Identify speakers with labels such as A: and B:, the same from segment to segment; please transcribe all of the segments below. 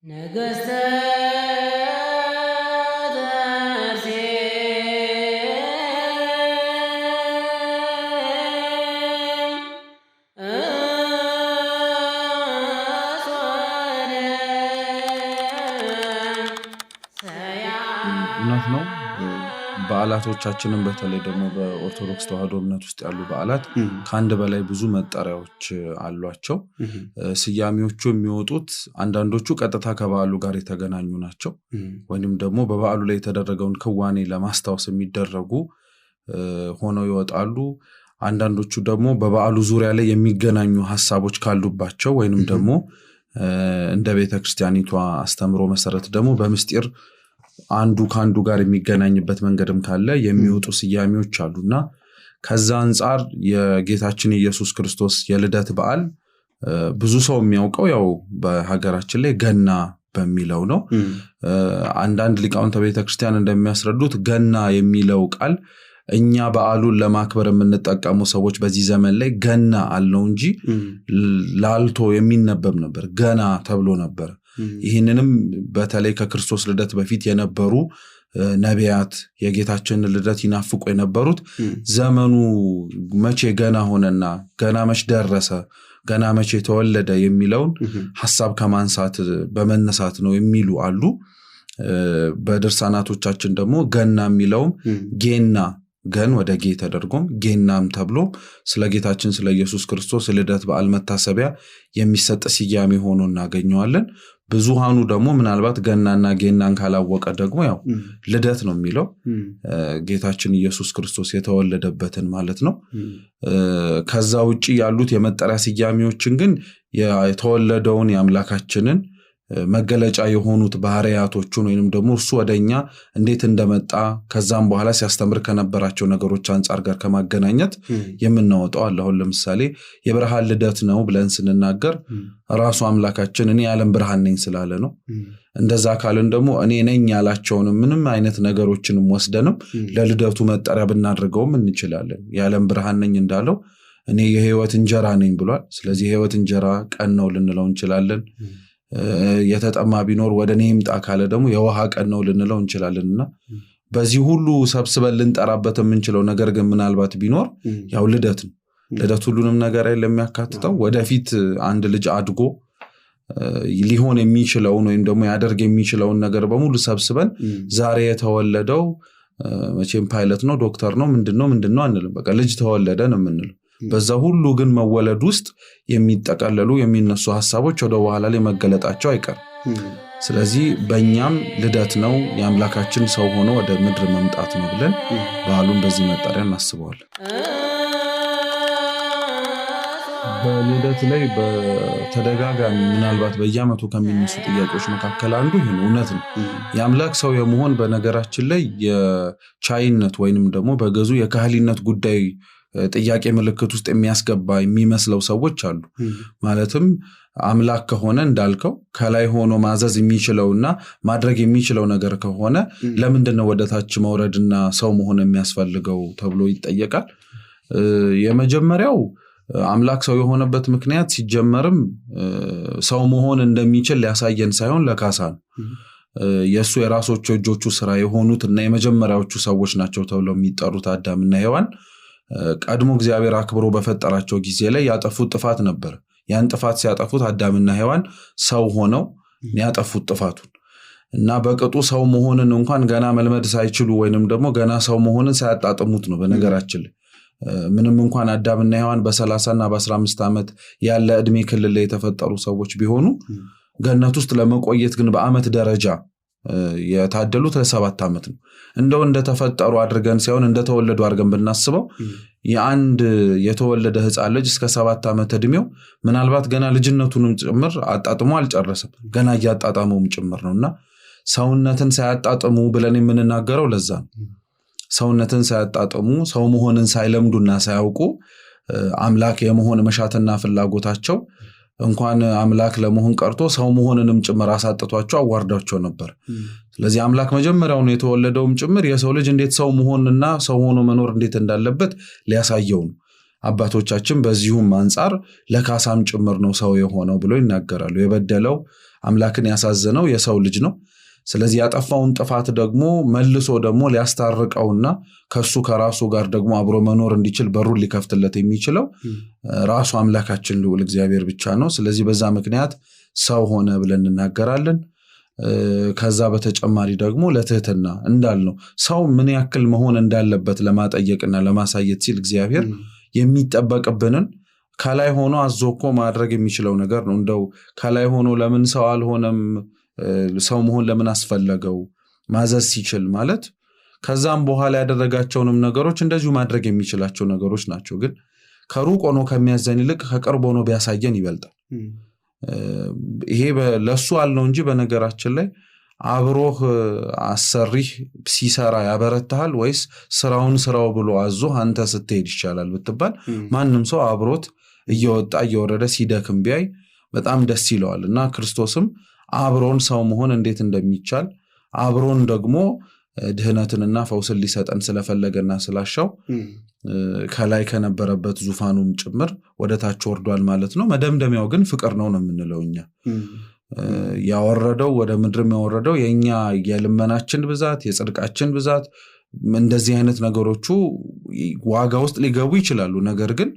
A: ንግሥተ
B: እውነት ነው። በዓላቶቻችንን በተለይ ደግሞ በኦርቶዶክስ ተዋሕዶ እምነት ውስጥ ያሉ በዓላት ከአንድ በላይ ብዙ መጠሪያዎች አሏቸው። ስያሜዎቹ የሚወጡት አንዳንዶቹ ቀጥታ ከበዓሉ ጋር የተገናኙ ናቸው፣ ወይንም ደግሞ በበዓሉ ላይ የተደረገውን ክዋኔ ለማስታወስ የሚደረጉ ሆነው ይወጣሉ። አንዳንዶቹ ደግሞ በበዓሉ ዙሪያ ላይ የሚገናኙ ሀሳቦች ካሉባቸው ወይንም ደግሞ እንደ ቤተ ክርስቲያኒቷ አስተምሮ መሰረት ደግሞ በምስጢር አንዱ ከአንዱ ጋር የሚገናኝበት መንገድም ካለ የሚወጡ ስያሜዎች አሉና ከዛ አንጻር የጌታችን ኢየሱስ ክርስቶስ የልደት በዓል ብዙ ሰው የሚያውቀው ያው በሀገራችን ላይ ገና በሚለው ነው። አንዳንድ ሊቃውንተ ቤተክርስቲያን እንደሚያስረዱት ገና የሚለው ቃል እኛ በዓሉን ለማክበር የምንጠቀሙ ሰዎች በዚህ ዘመን ላይ ገና አልነው እንጂ ላልቶ የሚነበብ ነበር፣ ገና ተብሎ ነበር። ይህንንም በተለይ ከክርስቶስ ልደት በፊት የነበሩ ነቢያት የጌታችንን ልደት ይናፍቁ የነበሩት ዘመኑ መቼ ገና ሆነና ገና መች ደረሰ፣ ገና መቼ ተወለደ የሚለውን ሀሳብ ከማንሳት በመነሳት ነው የሚሉ አሉ። በድርሳናቶቻችን ደግሞ ገና የሚለውም ጌና፣ ገን ወደ ጌ ተደርጎም ጌናም ተብሎ ስለ ጌታችን ስለ ኢየሱስ ክርስቶስ ልደት በዓል መታሰቢያ የሚሰጥ ስያሜ ሆኖ እናገኘዋለን። ብዙሃኑ ደግሞ ምናልባት ገናና ጌናን ካላወቀ ደግሞ ያው ልደት ነው የሚለው፣ ጌታችን ኢየሱስ ክርስቶስ የተወለደበትን ማለት ነው። ከዛ ውጭ ያሉት የመጠሪያ ስያሜዎችን ግን የተወለደውን የአምላካችንን መገለጫ የሆኑት ባህሪያቶቹን ወይንም ደግሞ እርሱ ወደኛ እንዴት እንደመጣ ከዛም በኋላ ሲያስተምር ከነበራቸው ነገሮች አንጻር ጋር ከማገናኘት የምናወጣው አለ። አሁን ለምሳሌ የብርሃን ልደት ነው ብለን ስንናገር ራሱ አምላካችን እኔ የዓለም ብርሃን ነኝ ስላለ ነው። እንደዛ ካልን ደግሞ እኔ ነኝ ያላቸውንም ምንም አይነት ነገሮችንም ወስደንም ለልደቱ መጠሪያ ብናደርገውም እንችላለን። የዓለም ብርሃን ነኝ እንዳለው እኔ የህይወት እንጀራ ነኝ ብሏል። ስለዚህ የህይወት እንጀራ ቀን ነው ልንለው እንችላለን። የተጠማ ቢኖር ወደ እኔ ይምጣ ካለ ደግሞ የውሃ ቀን ነው ልንለው እንችላለን። እና በዚህ ሁሉ ሰብስበን ልንጠራበት የምንችለው ነገር ግን ምናልባት ቢኖር ያው ልደት ነው። ልደት ሁሉንም ነገር የሚያካትተው ወደፊት አንድ ልጅ አድጎ ሊሆን የሚችለውን ወይም ደግሞ ያደርግ የሚችለውን ነገር በሙሉ ሰብስበን ዛሬ የተወለደው መቼም ፓይለት ነው፣ ዶክተር ነው፣ ምንድነው ምንድነው አንልም። በቃ ልጅ ተወለደ ነው የምንለው። በዛ ሁሉ ግን መወለድ ውስጥ የሚጠቀለሉ የሚነሱ ሀሳቦች ወደ በኋላ ላይ መገለጣቸው አይቀርም። ስለዚህ በእኛም ልደት ነው፣ የአምላካችን ሰው ሆኖ ወደ ምድር መምጣት ነው ብለን በዓሉን በዚህ መጠሪያ እናስበዋለን። በልደት ላይ በተደጋጋሚ ምናልባት በየዓመቱ ከሚነሱ ጥያቄዎች መካከል አንዱ ይህ ነው። እውነት ነው። የአምላክ ሰው የመሆን በነገራችን ላይ የቻይነት ወይንም ደግሞ በገዙ የካህሊነት ጉዳይ ጥያቄ ምልክት ውስጥ የሚያስገባ የሚመስለው ሰዎች አሉ። ማለትም አምላክ ከሆነ እንዳልከው ከላይ ሆኖ ማዘዝ የሚችለውና ማድረግ የሚችለው ነገር ከሆነ ለምንድን ነው ወደ ታች መውረድና ሰው መሆን የሚያስፈልገው ተብሎ ይጠየቃል። የመጀመሪያው አምላክ ሰው የሆነበት ምክንያት ሲጀመርም ሰው መሆን እንደሚችል ሊያሳየን ሳይሆን ለካሳ ነው። የእሱ የራሶቹ እጆቹ ስራ የሆኑት እና የመጀመሪያዎቹ ሰዎች ናቸው ተብለው የሚጠሩት አዳምና ሔዋን ቀድሞ እግዚአብሔር አክብሮ በፈጠራቸው ጊዜ ላይ ያጠፉት ጥፋት ነበር። ያን ጥፋት ሲያጠፉት አዳምና ሔዋን ሰው ሆነው ያጠፉት ጥፋቱን እና በቅጡ ሰው መሆንን እንኳን ገና መልመድ ሳይችሉ ወይንም ደግሞ ገና ሰው መሆንን ሳያጣጥሙት ነው። በነገራችን ላይ ምንም እንኳን አዳምና ሔዋን በ30 እና በ15 ዓመት ያለ ዕድሜ ክልል ላይ የተፈጠሩ ሰዎች ቢሆኑ ገነት ውስጥ ለመቆየት ግን በዓመት ደረጃ የታደሉት ለ7 ዓመት ነው። እንደው እንደተፈጠሩ አድርገን ሳይሆን እንደተወለዱ አድርገን ብናስበው የአንድ የተወለደ ሕፃን ልጅ እስከ 7 ዓመት ዕድሜው ምናልባት ገና ልጅነቱንም ጭምር አጣጥሞ አልጨረሰም። ገና እያጣጣመውም ጭምር ነው። እና ሰውነትን ሳያጣጥሙ ብለን የምንናገረው ለዛ ነው። ሰውነትን ሳያጣጥሙ ሰው መሆንን ሳይለምዱና ሳያውቁ አምላክ የመሆን መሻትና ፍላጎታቸው እንኳን አምላክ ለመሆን ቀርቶ ሰው መሆንንም ጭምር አሳጥቷቸው አዋርዳቸው ነበር። ስለዚህ አምላክ መጀመሪያውኑ የተወለደውም ጭምር የሰው ልጅ እንዴት ሰው መሆንና ሰው ሆኖ መኖር እንዴት እንዳለበት ሊያሳየው ነው። አባቶቻችን በዚሁም አንጻር ለካሳም ጭምር ነው ሰው የሆነው ብሎ ይናገራሉ። የበደለው አምላክን ያሳዘነው የሰው ልጅ ነው። ስለዚህ ያጠፋውን ጥፋት ደግሞ መልሶ ደግሞ ሊያስታርቀውና ከሱ ከራሱ ጋር ደግሞ አብሮ መኖር እንዲችል በሩን ሊከፍትለት የሚችለው ራሱ አምላካችን ልዑል እግዚአብሔር ብቻ ነው። ስለዚህ በዛ ምክንያት ሰው ሆነ ብለን እንናገራለን። ከዛ በተጨማሪ ደግሞ ለትህትና እንዳልነው ሰው ምን ያክል መሆን እንዳለበት ለማጠየቅና ለማሳየት ሲል እግዚአብሔር የሚጠበቅብንን ከላይ ሆኖ አዞኮ ማድረግ የሚችለው ነገር ነው። እንደው ከላይ ሆኖ ለምን ሰው አልሆነም፣ ሰው መሆን ለምን አስፈለገው ማዘዝ ሲችል ማለት ከዛም በኋላ ያደረጋቸውንም ነገሮች እንደዚሁ ማድረግ የሚችላቸው ነገሮች ናቸው። ግን ከሩቅ ሆኖ ከሚያዘን ይልቅ ከቅርብ ሆኖ ቢያሳየን ይበልጣል። ይሄ ለሱ አልነው እንጂ በነገራችን ላይ አብሮህ አሰሪህ ሲሰራ ያበረታሃል ወይስ ስራውን ስራው ብሎ አዞህ አንተ ስትሄድ ይቻላል ብትባል ማንም ሰው አብሮት እየወጣ እየወረደ ሲደክም ቢያይ በጣም ደስ ይለዋል። እና ክርስቶስም አብሮን ሰው መሆን እንዴት እንደሚቻል አብሮን ደግሞ ድህነትንና ፈውስን ሊሰጠን ስለፈለገና ስላሻው ከላይ ከነበረበት ዙፋኑም ጭምር ወደ ታች ወርዷል ማለት ነው። መደምደሚያው ግን ፍቅር ነው ነው የምንለው እኛ። ያወረደው ወደ ምድርም ያወረደው የኛ የልመናችን ብዛት፣ የጽድቃችን ብዛት፣ እንደዚህ አይነት ነገሮቹ ዋጋ ውስጥ ሊገቡ ይችላሉ። ነገር ግን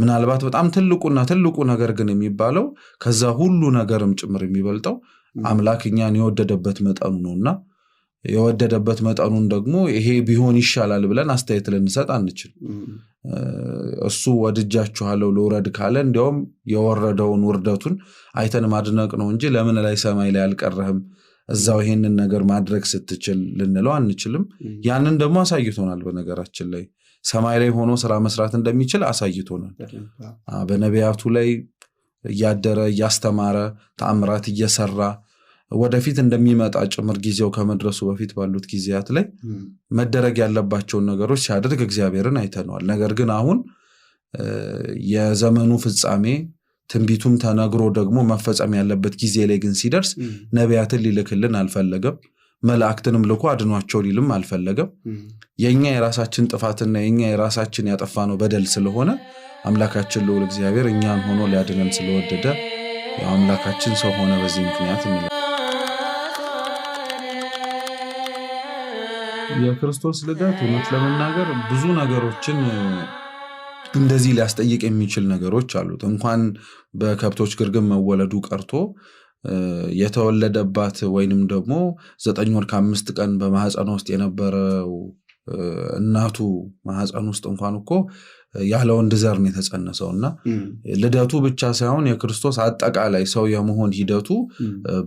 B: ምናልባት በጣም ትልቁና ትልቁ ነገር ግን የሚባለው ከዛ ሁሉ ነገርም ጭምር የሚበልጠው አምላክ እኛን የወደደበት መጠኑ ነውና የወደደበት መጠኑን ደግሞ ይሄ ቢሆን ይሻላል ብለን አስተያየት ልንሰጥ አንችልም። እሱ ወድጃችኋለሁ ልውረድ ካለ እንዲያውም የወረደውን ውርደቱን አይተን ማድነቅ ነው እንጂ ለምን ላይ ሰማይ ላይ አልቀረህም እዛው ይሄንን ነገር ማድረግ ስትችል ልንለው አንችልም። ያንን ደግሞ አሳይቶናል። በነገራችን ላይ ሰማይ ላይ ሆኖ ስራ መስራት እንደሚችል አሳይቶናል። በነቢያቱ ላይ እያደረ እያስተማረ ተአምራት እየሰራ ወደፊት እንደሚመጣ ጭምር ጊዜው ከመድረሱ በፊት ባሉት ጊዜያት ላይ መደረግ ያለባቸውን ነገሮች ሲያደርግ እግዚአብሔርን አይተነዋል። ነገር ግን አሁን የዘመኑ ፍጻሜ ትንቢቱም ተነግሮ ደግሞ መፈጸም ያለበት ጊዜ ላይ ግን ሲደርስ ነቢያትን ሊልክልን አልፈለገም። መላእክትንም ልኮ አድኗቸው ሊልም አልፈለገም። የኛ የራሳችን ጥፋትና የኛ የራሳችን ያጠፋነው በደል ስለሆነ አምላካችን ልዑል እግዚአብሔር እኛን ሆኖ ሊያድነን ስለወደደ ያው አምላካችን ሰው ሆነ በዚህ ምክንያት እንላለን። የክርስቶስ ልደት እውነት ለመናገር ብዙ ነገሮችን እንደዚህ ሊያስጠይቅ የሚችል ነገሮች አሉት። እንኳን በከብቶች ግርግም መወለዱ ቀርቶ የተወለደባት ወይንም ደግሞ 9 ወር ከ5 ቀን በማህፀን ውስጥ የነበረው እናቱ ማህፀን ውስጥ እንኳን እኮ ያለ ወንድ ዘር ነው የተጸነሰውና ልደቱ ብቻ ሳይሆን የክርስቶስ አጠቃላይ ሰው የመሆን ሂደቱ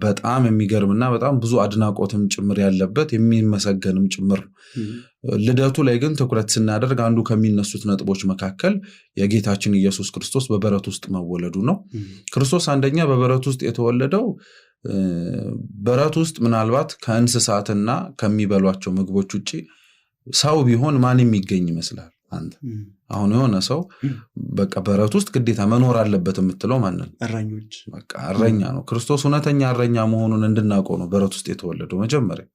B: በጣም የሚገርምና በጣም ብዙ አድናቆትም ጭምር ያለበት የሚመሰገንም ጭምር ነው። ልደቱ ላይ ግን ትኩረት ስናደርግ አንዱ ከሚነሱት ነጥቦች መካከል የጌታችን ኢየሱስ ክርስቶስ በበረት ውስጥ መወለዱ ነው። ክርስቶስ አንደኛ በበረት ውስጥ የተወለደው በረት ውስጥ ምናልባት ከእንስሳትና ከሚበሏቸው ምግቦች ውጪ ሰው ቢሆን ማን የሚገኝ ይመስላል? አንተ አሁን የሆነ ሰው በቃ በረት ውስጥ ግዴታ መኖር አለበት የምትለው ማን ነው?
A: እረኞች።
B: በቃ እረኛ ነው። ክርስቶስ እውነተኛ እረኛ መሆኑን እንድናውቀው ነው በረት ውስጥ የተወለደው። መጀመሪያ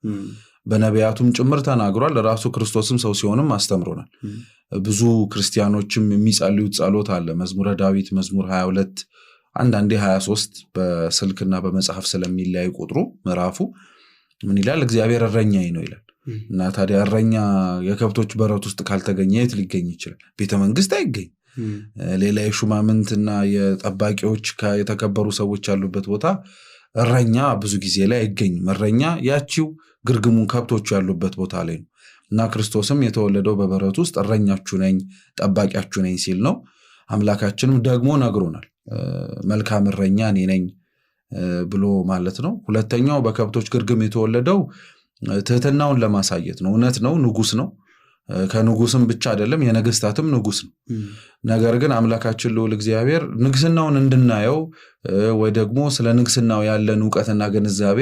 B: በነቢያቱም ጭምር ተናግሯል። ራሱ ክርስቶስም ሰው ሲሆንም አስተምሮናል። ብዙ ክርስቲያኖችም የሚጸልዩት ጸሎት አለ። መዝሙረ ዳዊት መዝሙር 22 አንዳንዴ 23 በስልክና በመጽሐፍ ስለሚለያይ ቁጥሩ ምዕራፉ ምን ይላል? እግዚአብሔር እረኛዬ ነው ይላል። እና ታዲያ እረኛ የከብቶች በረት ውስጥ ካልተገኘ የት ሊገኝ ይችላል? ቤተ መንግስት አይገኝ። ሌላ የሹማምንትና የጠባቂዎች የተከበሩ ሰዎች ያሉበት ቦታ እረኛ ብዙ ጊዜ ላይ አይገኝም። እረኛ ያቺው ግርግሙን ከብቶቹ ያሉበት ቦታ ላይ ነው። እና ክርስቶስም የተወለደው በበረት ውስጥ እረኛችሁ ነኝ ጠባቂያችሁ ነኝ ሲል ነው። አምላካችንም ደግሞ ነግሮናል። መልካም እረኛ እኔ ነኝ ብሎ ማለት ነው። ሁለተኛው በከብቶች ግርግም የተወለደው ትህትናውን ለማሳየት ነው። እውነት ነው፣ ንጉስ ነው። ከንጉስም ብቻ አይደለም የነገስታትም ንጉስ ነው። ነገር ግን አምላካችን ልዑል እግዚአብሔር ንግስናውን እንድናየው ወይ ደግሞ ስለ ንግስናው ያለን እውቀትና ግንዛቤ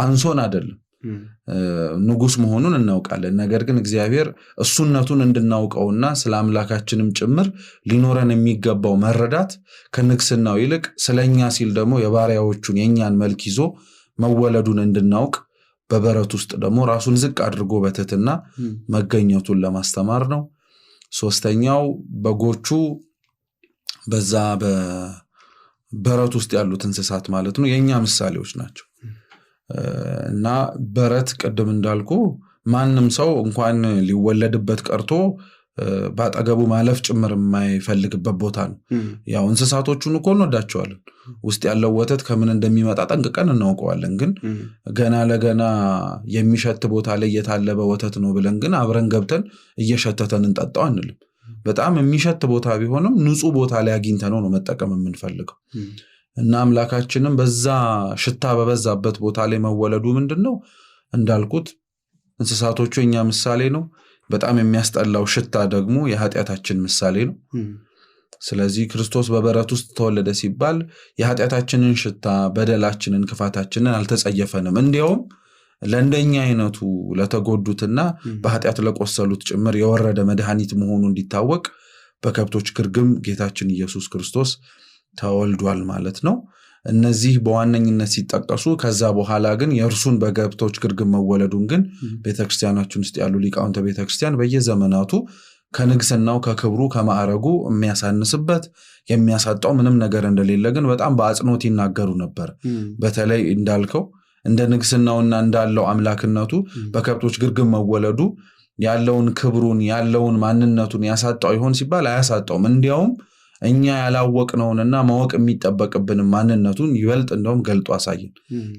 B: አንሶን አይደለም። ንጉስ መሆኑን እናውቃለን። ነገር ግን እግዚአብሔር እሱነቱን እንድናውቀውና ስለ አምላካችንም ጭምር ሊኖረን የሚገባው መረዳት ከንግስናው ይልቅ ስለኛ ሲል ደግሞ የባሪያዎቹን የኛን መልክ ይዞ መወለዱን እንድናውቅ በበረት ውስጥ ደግሞ ራሱን ዝቅ አድርጎ በትህትና መገኘቱን ለማስተማር ነው። ሶስተኛው በጎቹ በዛ በረት ውስጥ ያሉት እንስሳት ማለት ነው የኛ ምሳሌዎች ናቸው። እና በረት ቅድም እንዳልኩ ማንም ሰው እንኳን ሊወለድበት ቀርቶ ባጠገቡ ማለፍ ጭምር የማይፈልግበት ቦታ ነው። ያው እንስሳቶቹን እኮ እንወዳቸዋለን። ውስጥ ያለው ወተት ከምን እንደሚመጣ ጠንቅቀን እናውቀዋለን። ግን ገና ለገና የሚሸት ቦታ ላይ የታለበ ወተት ነው ብለን ግን አብረን ገብተን እየሸተተን እንጠጣው አንልም። በጣም የሚሸት ቦታ ቢሆንም ንጹህ ቦታ ላይ አግኝተነው ነው መጠቀም የምንፈልገው። እና አምላካችንም በዛ ሽታ በበዛበት ቦታ ላይ መወለዱ ምንድነው እንዳልኩት እንስሳቶቹ የኛ ምሳሌ ነው። በጣም የሚያስጠላው ሽታ ደግሞ የኃጢአታችን ምሳሌ ነው። ስለዚህ ክርስቶስ በበረት ውስጥ ተወለደ ሲባል የኃጢአታችንን ሽታ፣ በደላችንን፣ ክፋታችንን አልተጸየፈንም። እንዲያውም ለእንደኛ አይነቱ ለተጎዱትና በኃጢአት ለቆሰሉት ጭምር የወረደ መድኃኒት መሆኑ እንዲታወቅ በከብቶች ግርግም ጌታችን ኢየሱስ ክርስቶስ ተወልዷል ማለት ነው። እነዚህ በዋነኝነት ሲጠቀሱ ከዛ በኋላ ግን የእርሱን በከብቶች ግርግም መወለዱን ግን ቤተክርስቲያናችን ውስጥ ያሉ ሊቃውንተ ቤተክርስቲያን በየዘመናቱ ከንግስናው ከክብሩ ከማዕረጉ የሚያሳንስበት የሚያሳጣው ምንም ነገር እንደሌለ ግን በጣም በአጽንኦት ይናገሩ ነበር። በተለይ እንዳልከው እንደ ንግስናውና እንዳለው አምላክነቱ በከብቶች ግርግም መወለዱ ያለውን ክብሩን ያለውን ማንነቱን ያሳጣው ይሆን ሲባል አያሳጣውም። እንዲያውም እኛ ያላወቅነውንና ማወቅ የሚጠበቅብን ማንነቱን ይበልጥ እንደውም ገልጦ አሳየን።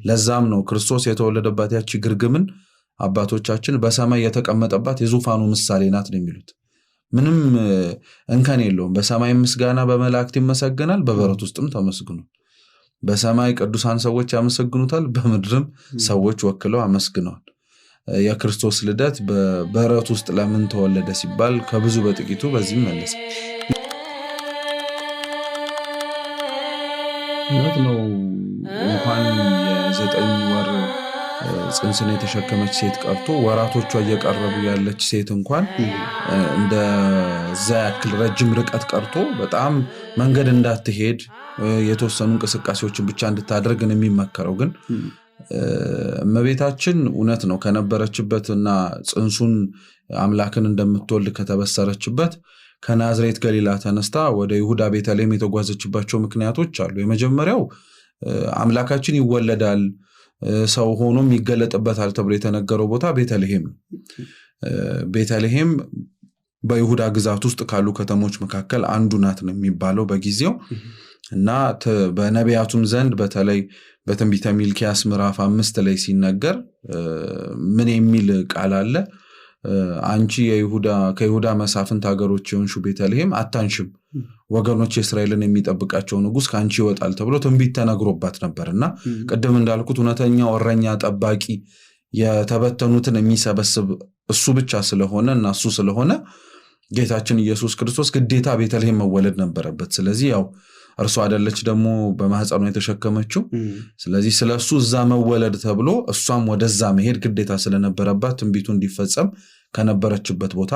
B: ለዛም ነው ክርስቶስ የተወለደባት ያቺ ግርግምን አባቶቻችን በሰማይ የተቀመጠባት የዙፋኑ ምሳሌ ናት ነው የሚሉት። ምንም እንከን የለውም። በሰማይ ምስጋና በመላእክት ይመሰገናል፣ በበረት ውስጥም ተመስግኗል። በሰማይ ቅዱሳን ሰዎች ያመሰግኑታል፣ በምድርም ሰዎች ወክለው አመስግነዋል። የክርስቶስ ልደት በበረት ውስጥ ለምን ተወለደ ሲባል ከብዙ በጥቂቱ በዚህ መለሰ። እውነት ነው። እንኳን የ9 ወር ጽንስን የተሸከመች ሴት ቀርቶ ወራቶቿ እየቀረቡ ያለች ሴት እንኳን እንደዛ ያክል ረጅም ርቀት ቀርቶ በጣም መንገድ እንዳትሄድ የተወሰኑ እንቅስቃሴዎችን ብቻ እንድታደርግ ነው የሚመከረው። ግን እመቤታችን እውነት ነው ከነበረችበትና ጽንሱን አምላክን እንደምትወልድ ከተበሰረችበት ከናዝሬት ገሊላ ተነስታ ወደ ይሁዳ ቤተልሔም የተጓዘችባቸው ምክንያቶች አሉ። የመጀመሪያው አምላካችን ይወለዳል ሰው ሆኖም ይገለጥበታል ተብሎ የተነገረው ቦታ ቤተልሔም ነው። ቤተልሔም በይሁዳ ግዛት ውስጥ ካሉ ከተሞች መካከል አንዱ ናት ነው የሚባለው በጊዜው። እና በነቢያቱም ዘንድ በተለይ በትንቢተ ሚልክያስ ምዕራፍ 5 ላይ ሲነገር ምን የሚል ቃል አለ? አንቺ ከይሁዳ መሳፍንት ሀገሮች የሆንሽው ቤተልሔም አታንሽም፣ ወገኖች እስራኤልን የሚጠብቃቸው ንጉስ ካንቺ ይወጣል ተብሎ ትንቢት ተነግሮባት ነበርና ቅድም እንዳልኩት እውነተኛው እረኛ ጠባቂ የተበተኑትን የሚሰበስብ እሱ ብቻ ስለሆነ እና እሱ ስለሆነ ጌታችን ኢየሱስ ክርስቶስ ግዴታ ቤተልሔም መወለድ ነበረበት። ስለዚህ ያው እርሷ አይደለች ደግሞ በማህፀኗ የተሸከመችው። ስለዚህ ስለሱ እዛ መወለድ ተብሎ እሷም ወደዛ መሄድ ግዴታ ስለነበረባት ትንቢቱ እንዲፈጸም ከነበረችበት ቦታ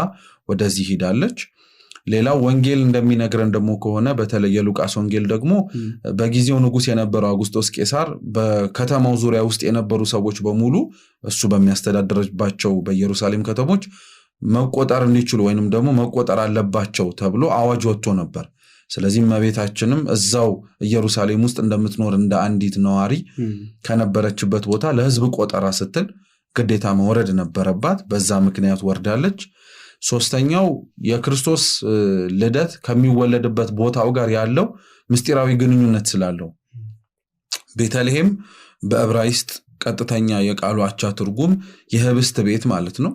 B: ወደዚህ ሄዳለች። ሌላው ወንጌል እንደሚነግረን ደግሞ ከሆነ በተለይ የሉቃስ ወንጌል ደግሞ በጊዜው ንጉስ የነበረው አውግስጦስ ቄሳር በከተማው ዙሪያ ውስጥ የነበሩ ሰዎች በሙሉ እሱ በሚያስተዳድርባቸው በኢየሩሳሌም ከተሞች መቆጠር እንዲችሉ ወይንም ደግሞ መቆጠር አለባቸው ተብሎ አዋጅ ወጥቶ ነበር። ስለዚህ እመቤታችንም እዛው ኢየሩሳሌም ውስጥ እንደምትኖር እንደ አንዲት ነዋሪ ከነበረችበት ቦታ ለህዝብ ቆጠራ ስትል ግዴታ መውረድ ነበረባት። በዛ ምክንያት ወርዳለች። ሶስተኛው የክርስቶስ ልደት ከሚወለድበት ቦታው ጋር ያለው ምስጢራዊ ግንኙነት ስላለው ቤተልሔም በዕብራይስጥ ቀጥተኛ የቃሉ አቻ ትርጉም የህብስት ቤት ማለት ነው።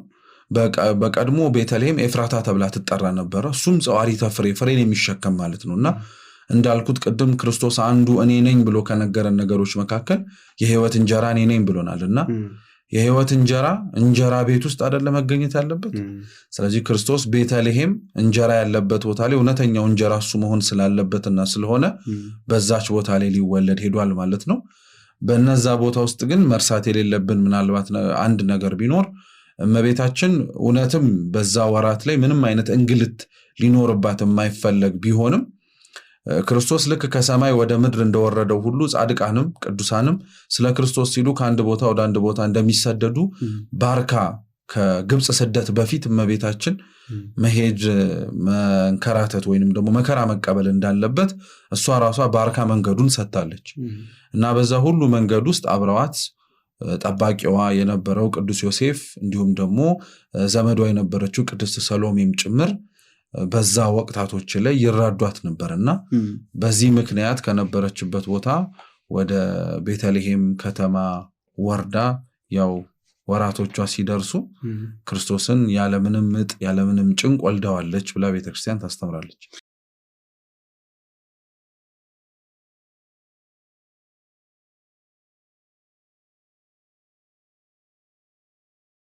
B: በቀድሞ ቤተልሔም ኤፍራታ ተብላ ትጠራ ነበር። እሱም ጸዋሪተ ፍሬ፣ ፍሬን የሚሸከም ማለት ነውና እንዳልኩት ቅድም ክርስቶስ አንዱ እኔ ነኝ ብሎ ከነገረን ነገሮች መካከል የህይወት እንጀራ እኔ ነኝ ብሎናልና የህይወት እንጀራ እንጀራ ቤት ውስጥ አይደለም መገኘት ያለበት። ስለዚህ ክርስቶስ ቤተልሔም እንጀራ ያለበት ቦታ ላይ እውነተኛው እንጀራ እሱ መሆን ስላለበትና ስለሆነ በዛች ቦታ ላይ ሊወለድ ሄዷል ማለት ነው። በነዛ ቦታ ውስጥ ግን መርሳት የሌለብን ምናልባት አንድ ነገር ቢኖር እመቤታችን እውነትም በዛ ወራት ላይ ምንም አይነት እንግልት ሊኖርባት የማይፈለግ ቢሆንም ክርስቶስ ልክ ከሰማይ ወደ ምድር እንደወረደው ሁሉ ጻድቃንም ቅዱሳንም ስለ ክርስቶስ ሲሉ ከአንድ ቦታ ወደ አንድ ቦታ እንደሚሰደዱ ባርካ ከግብፅ ስደት በፊት እመቤታችን መሄድ መንከራተት ወይንም ደግሞ መከራ መቀበል እንዳለበት እሷ ራሷ ባርካ መንገዱን ሰጥታለች። እና በዛ ሁሉ መንገድ ውስጥ አብረዋት ጠባቂዋ የነበረው ቅዱስ ዮሴፍ እንዲሁም ደግሞ ዘመዷ የነበረችው ቅድስት ሰሎሜም ጭምር በዛ ወቅታቶች ላይ ይራዷት ነበር። እና በዚህ ምክንያት ከነበረችበት ቦታ ወደ ቤተልሔም ከተማ ወርዳ ያው ወራቶቿ ሲደርሱ ክርስቶስን ያለምንም ምጥ ያለምንም ጭንቅ ወልደዋለች ብላ ቤተክርስቲያን ታስተምራለች።